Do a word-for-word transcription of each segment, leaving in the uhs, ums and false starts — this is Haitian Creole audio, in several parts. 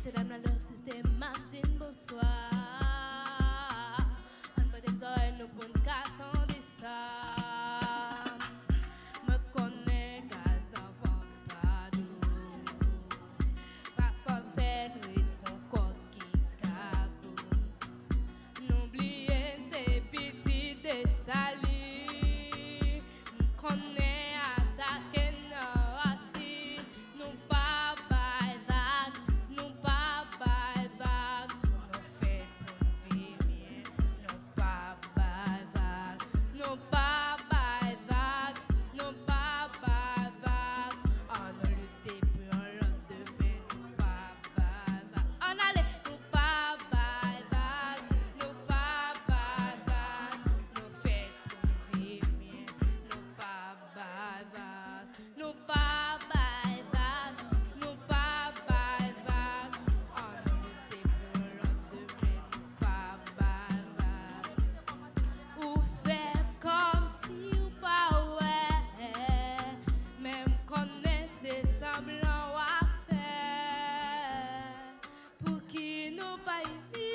Mesye dam nan lè se te m ap di n bonswa. Ann pote n zòrèy nou pou n ka tande sa. Mwen konnen gaz nan vann pa dlo. Pa fòk fè n ret kon kòk ki ka gou. Nou bliye se pitit Desali. M konnen atake n nan rasin. Nou pa bay vag, nou pa bay vag. Nou fèt pou n viv byen. Nou pa bay vag, nou pa bay vag, nou pa bay vag. Ann lite pou yon lòt demen, nou pa bay vag. Ann ale, nou pa bay vag, nou pa bay vag. Nou fèt pou n viv byen, nou pa bay vag. Nou pa bay vag, nou pa bay vag. Ann lite pou lòt demen, nou pa bay vag. Ou fè kòmsi w pa wè, men m konnen se sanblan w ap fè. Pouki nou pa ini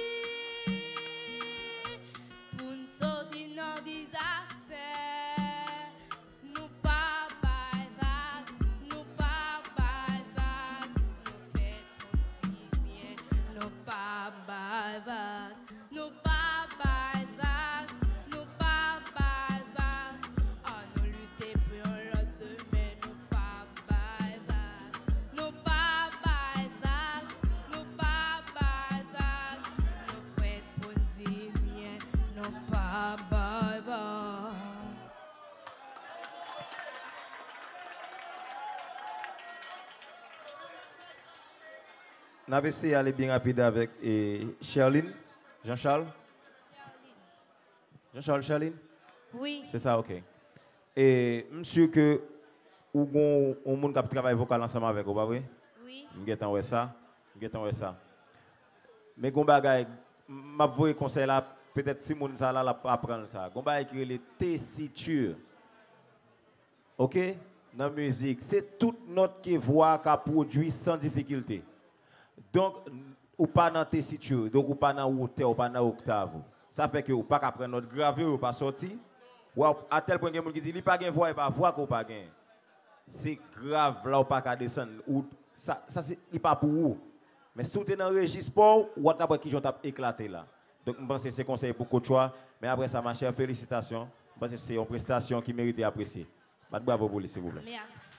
pou n soti nan dizafè? Nou pa bay vag, nou pa bay vag. Nou fèt pou n viv byen, nou pa bay vag. Nou pa bay vag, nou pa bay vag. Ann nou lite pou yon lòt demen, nou pa bay vag. Nou pa bay vag, nou pa bay vag. Nou prèt pou n viv byen, nou pa bay vag. N ap eseye ale byen rapid avèk, e, Sherline, Jean Charles. Jean Charles, Sherline? Wi. Se sa, ok. E m si ke ou gon yon moun k ap travay vokal ansanm avèk ou, pa vre? Wi. M gentan wè sa. M gentan wè sa. Men gon bagay, m ap voye konsèy la, petèt timoun sa la, l ap aprann l sa. Gon bagay ki rele tesitur. Ok? Nan mizik, se tout nòt ke vwa a ka pwodui san difikilte. Donk, ou pa nan tesitur, donk ou pa nan wotè, ou pa nan oktav ou. Sa fè ke ou pa ka pran nòt grave yo, yo pa sòti. Ou a, atèl pwen gen moun ki di, li pa gen vwa, e pa vwa ke ou pa gen. Se grav la ou pa ka desann. Ou, sa, sa se, li pa pou ou. Men si w te nan rejis pa w, ou t ap wè kijan w t ap eklate la. Donk, m panse se konsèy pou coach ou a. Men apre sa, ma chère, felisitasyon. M panse se yon prestasyon ki merite apresye. Bat bravo pou li, silvouplè. Mèsi.